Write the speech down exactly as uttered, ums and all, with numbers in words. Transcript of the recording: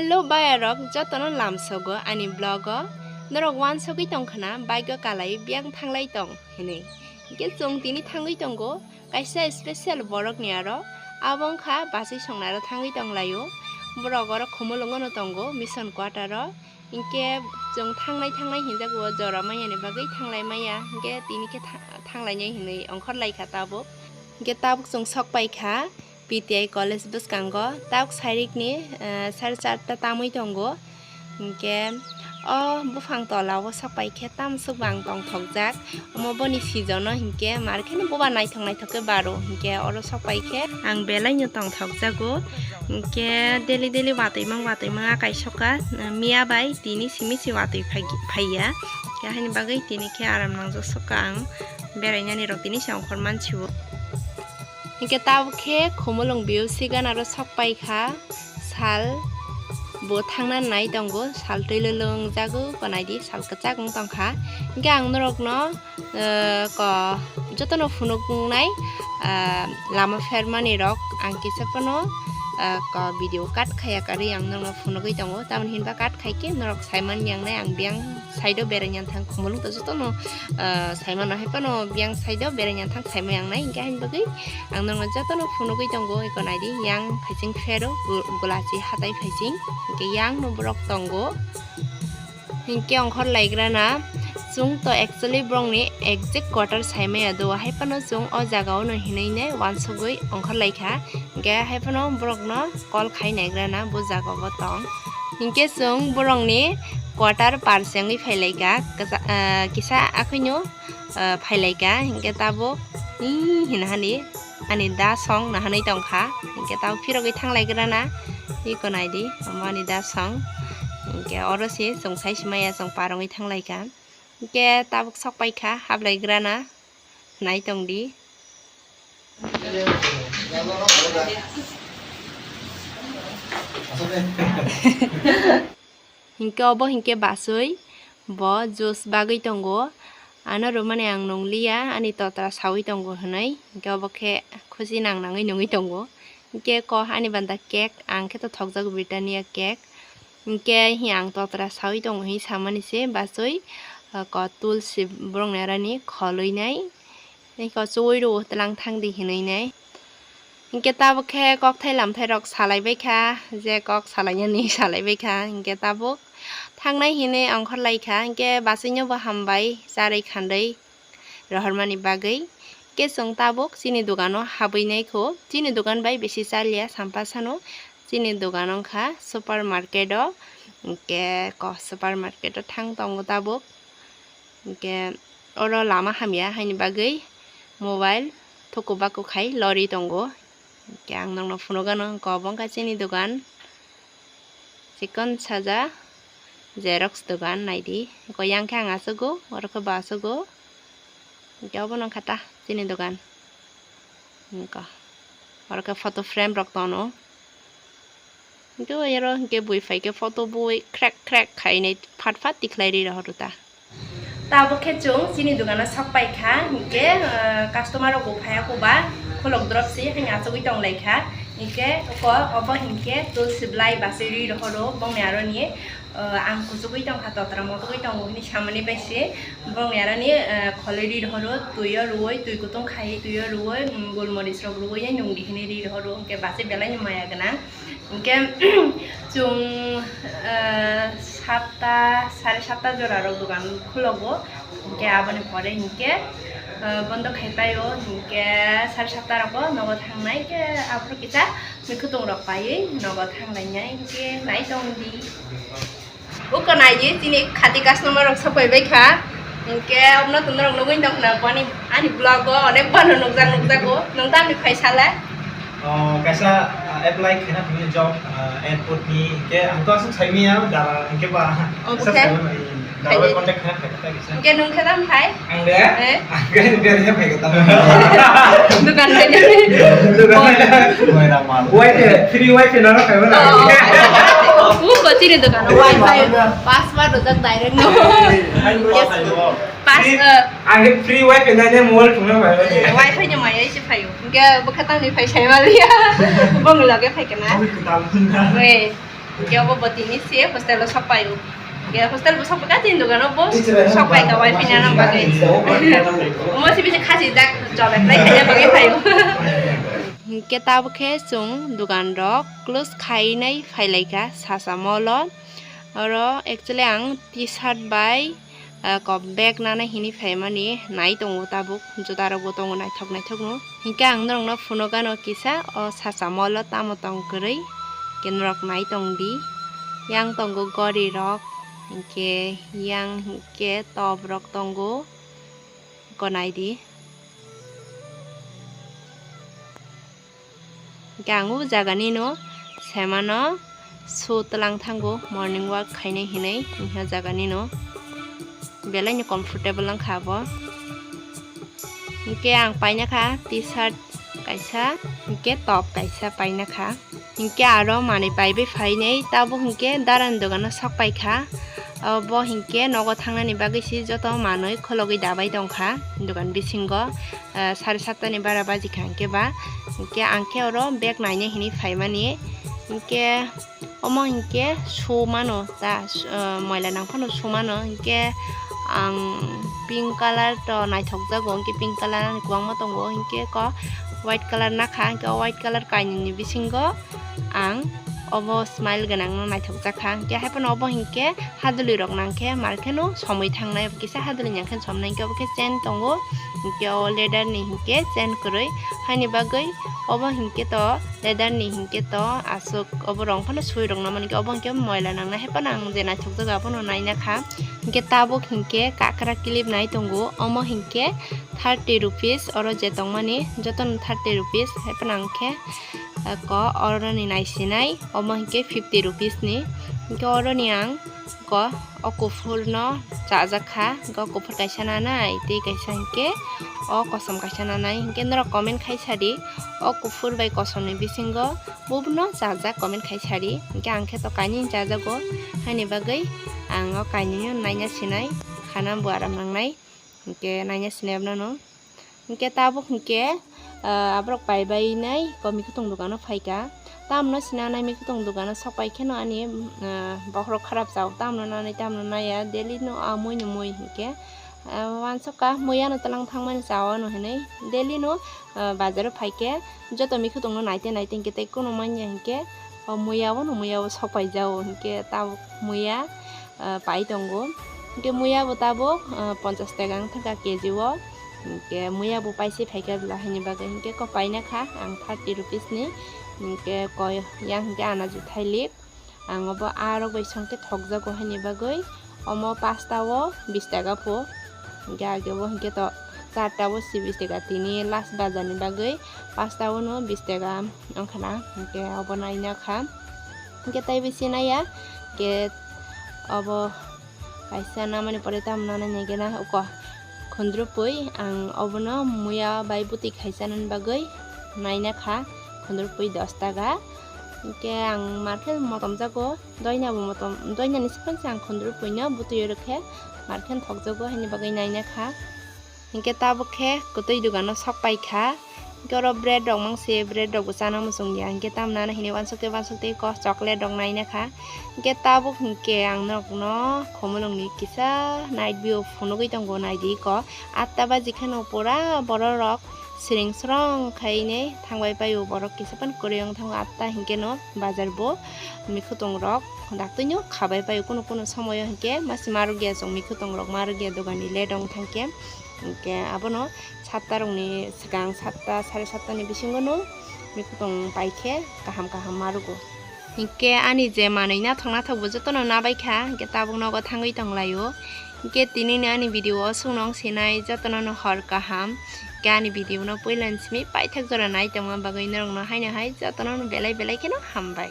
Hello bayarok, jotono lamsogo ani vlog o. Norok wansogwi tongkhana bike o kalai biyang thanglai tong hinwi. Hingke chwng tini thangwi tongo kaisa special borokni aro. Abo wngkha bachwi songnaro thangwi tonglaio. Borok oro Khumulwngono tongo mission quarter o. Hingke chwng thangnai thangnai hinjago, jora manyani bagwi thanglai maya. Hingke tini khe tha-, thanglainai hinwi ongkhorlaikha tabuk. Hingke tabuk chwng sokpaikha P T I college bwskango. Tabuk sairikni, eh, sare charta tamwi tongo. Hingke o buphang tola o sokpaikhe tamsuk bang tongthokjak. Omo boni sijono hingke mar kheno boba naithok naithok khe baro, hingke oro sokpaikhe ang belaino tongthokjago. Hingke daily daily watwi mang watwi mang akai soka, miya bai tini simi si watwi phai-, phaiya. Hingke haini bagwi tini khe aram nangjak soka ang, berainani rok tini se ongkhor mansibo. Hingke tabuk khe Khumulwng view sigan aro sokpaikha. Sal bo thangna nai tongo, sal twi lwlwng jago, ko naidi sal kwchak wng tongkha. Hingke ang norokno, eh, ko jotono phunuknai, ah, lama phermani rok ang kisa phano, ah, ko video cut khaiya karwi ang norokno phunugwi tongo. Tamoni hinba cut khaikhe norok saiman yangnai ang biyang side o beraina thang Khumulwng to jotono, ah, saimano hai phano biyang side o beraina thang saima yangnai hingke haini bagwi ang norokno jotono phunugwi tongo, eko naidi yang phaising phero gu-, gulachi hatai phaising hingke yang no borok tongo. Hingke ongkhor laigrana chwng to actually borokni exact quarter saimaya do, hai phano chwng o jaga o no hinwi ne wansugwi ongkhor laikha. Hingke hai phano borokno call khai naigrana bo jaga o bo tong. Hingke chwng borokni quarter par chengwi phailaika, kisa, ah, kisa akhwino, ah, phailaika, hingke tabuk, "Ih," hinahani ani da song nahanwi tongkha, hingke tabuk phirogwi thanglaigrana, iko naidi, omo ani da song, hingke oro se chwng sai se maya chwng par wngwi thanglaika, hingke tabuk sokpaikha hablaigrana. Naitongdi. Hinkhe obo hinkhe bachwi bo juice bagwi tongo. Ano rwmani ang nungliya, ani totra sawi tongo hinwi. Hinkhe obo khe khusi nang nangwi nungwi tongo. Hinkhe kok ani banda cake, ang khe to thokjago Britannia cake. Hinkhe hi ang totra sawi tongo hi samani se bachwi, ah, ko tulsi borokni arani kholwi nai. Tei ko chuwi rwo twlang thangdi hinwi nai. Hinkhe tabuk khe kokthai lamthai rok salai baikha, je kok salainani salai baikha. Hinkhe tabuk thangnai hinwi ongkhor laikha. Hinkhe bachwino bo hambai charwi khandwi rohormani bagwi. Khe chwng tabuk chini dogano habwi naikho. Chini dogan bai bisi chaliya sampasano. Chini dogan wngkha super market o. Hinkhe ko super market o thang tongo tabuk. Hinkhe oro lama hamya haini bagwi mobile thuku baku khai lori tongo. Hinkhe ang nokno phunukgano, hinkhe obo wngkha chini dogan. Chikon saja xerox dogan naidi. Hinkhe yang khe ang achugo, oro khe bo achugo. Hinkhe obo wngkha ta chini dogan. Hinkhe oro khe photo frame rok tono. Hinkhe oro hinkhe bui phaikhe photo bui krek krek khainai phat phat tikhlai ri rohoro ta. Tabuk khe chwng chini dogano sok paikha, hinkhe, ah, customer rok bo phaiya koba, khulok drop se haino achugwi tong laikha. Hinkhe oko obo hinkhe tulsi belai bachwi ri rohoro bongni aroni, ah, ang kuchugwi tongkha, totra motogwi tongo hinwi samani bai se bongni aroni, ah, kholwi ri rohoro, twi o rwui, twi kutung khai twi o rwui, um, golmoris rok rwui nungdi hinwi ri rohoro, hinkhe bachwi belai no maya gwnang. Hinkhe chwng, ah, satta, sare satta jora rok dogan khulogo. Hinkhe aboni pore hinkhe, ah, bondo khai paio. Hinkhe sare satta rogo nogo thangnai, hinkhe aphuru kisa mikhutung rok paiwi nogo thanglainai. Hinkhe naitongdi. Uko naidi, chini khati customer rok sok phaibai kha. Hinkhe obono tong norok nugwi tong khna, bo ani, ani vlog o onek bar no nukjak nukjago. Nwng tamni phai sale? Oh, kaisa, ah, apply khaina thangni job, ah, airport ni, hinkhe ang to aswk saimanya, dara hinkhe ba, obo aswk khe? Saimanya, dara bai contact khaina phai kha kaisa. Hinkhe nwng khe tam phai? Ang de? Eh? Ang de, de, de, phai kha tam. Dukan bai de. Dukan bai de. Wai de, free wifi na phai ba na. Oh. Uko chini dukan, wifi, password ujak direct no. Ang de, phai ba. Pass, free, eh. Ang de free wifi na ne mobile thungna phai ba. Wifi ni maya se phaio. Hinkhe bo khe tamni phai sai maliya. Bongni loge phai kana. Bongni kwtal na. Wei. Kebo bo tini se hostel o sok paio. Ke hostel bo sok ka tin dogano bo sok pai ka wai pina na bagwi. Mo si bisi khasi jak jole plai khaja bagwi paio. Hinkhe tabuk khe chwng dogan rok close khainai phailaikha Sacha Mall o. Oro actually ang T-shirt bai, ah, kok bag nana hini phaimani nai tongo tabuk, juta rok bo tongo naithok naithok no. Hinkhe ang norok no phunukgano kisa o Sacha Mall o tamo tong kwrwi, hinkhe norok nai tong di. Yang tongo gori rok, hinkhe yang hinkhe top rok tongo, ko nai di. Hinkhe ang o jaga nino semano su tlang thango morning walk khainai hinwi wngkha jaga nino belai no comfortable wngkha abo. Hinkhe ang paina kha T-shirt kaisa, hinkhe top kaisa paina kha. Hinkhe aro manwi paibai phainai tabuk hinkhe darani dogano sok paikha. Obo hinkhe nogo thangnani bagwi se joto manwi khologwi dabai tongkha dogan bisingo. Ah, sare satta ni bara bajikha hinkhe ba, hinkhe ang khe oro bag naina hinwi phaimani. Hinkhe omo hinkhe sumano ta, ah, moila nangphano sumano hinkhe ang pink colour to naithokjago, hinkhe pink colour ani kwbangma tongo, hinkhe ko white colour nakha, hinkhe o white colour kainwini bisingo ang obo smile gwnangno naithokjakha, hinkhe haiphano obo hinkhe hadwlwi rok nangkhe markheno somwi thangnai, kisa hadwlwi nangkhe somnai, hinkhe obo khe chain tongo, hinkhe o leather ni hinkhe chain kwrwi, haini bagwi obo hinkhe to leather ni hinkhe to aswk obo rong phano swi rok nangmani, hinkhe obo hinkhe moila nangnai, haiphano ang je naithokjago abono naina kha, hinkhe tabuk hinkhe kakra clip nai tongo, omo hinkhe thirty rupees, oro je tongmani jotono thirty rupees, haiphano ang khe, eh, ko oroni naisinai, omo hinkhe fifty rupees ni, hinkhe oroni ang ko o kuphur no chajak kha, hinkhe o kuphur kaisa nanai, tei kaisa hinkhe o kosom kaisa nanai, hinkhe norok comment khai sadi, o kuphur bai kosom ni bisingo bubuno chajak comment khai sadi, hinkhe ang khe to kainwi chajago, haini bagwi ang o kainwi no naina sinai, khana bo aram nangnai. Hinkhe naina sinai abnano. Hinkhe tabuk hinkhe, ah, aborok paibai nai ko mikhutung dogano phaikha. Tamno sinanai mikhutung dogano sok pai kheno ani, ah, bokhorok kharap chao. Tamno nanai, tamno naiya. Daily no, ah, mui no mui hinkhe, ah, wansukha muiya no tlang thangmani chao ano hinui. Daily no, ah, bazaro phaikhe joto mikhutung no naite naite hinkhe tei kunu manya hinkhe, o muiya o no muiya o sok pai jao hinkhe tabuk muiya, ah, pai tongo. Hinkhe muiya bo tabuk, ah, ponchas taka wng thangkha K G o. Hinkhe muiya bo paise phaikha bwla haini bagwi. Hinkhe ko paina kha ang thirty rupees ni. Hinkhe koi yang hinkhe anaji thailik. Ang obo arok bai songkhe thokjago haini bagwi. Omo pasta o bis taka pho. Hinkhe age bo hinkhe to charta o si bis taka tini last bazar ni bagwi pasta o no bis taka wngkha na. Hinkhe obo naina kha. Hinkhe tei bisi naiya. Hinkhe obo kaisa namani pore tamo nanai nai gena uko khundrupui ang obono muya bai bwtwi khai chanani bagwi naina kha khundrupui dos taka. Hinkhe ang markhe motom jago doina bo motom doina ni siphang se ang khundrupui no bwtwi rwkhe markhe thokjago haini bagwi naina kha. Hinkhe tabuk khe kwtwi dogano sok pai kha. Hinkhe oro bread rok mangse, bread rok bo chana muchung ya. Hinkhe tamni nana hinwi wansuk tei wansuk tei kok chocolate rok naina kha. Hinkhe tabuk hinkhe ang norokno Khumulwng ni kisa night view phunugwi tongo, naidi kok. Atta baji kheno pura borok rok siring srong khainwi thangbai paio, borok kisa phano kwrwi wng thango atta hinkhe no bazar bo mikhutung rok daktwino khabai paio, kunu kunu somoyo hinkhe masi marwk ya chwng mikhutung rok marwk ya dogan ni late wng thangkhe. Hinkhe abono satta rokni swkang, satta, sare satta ni bisingo no mikhutung paikhe kaham kaham marugo. Hinkhe ani je manwi nathok nathok bo jotono nabaikha, hinkhe tabuk nogo thangwi tonglaio. Hinkhe tinini ani video o aswkno wng sinai, jotono no hor kaham. Hinkhe ani video no puila ni simi paithak jora nai tongma bagwi norokno haino hai jotono no belai belai kheno hambai.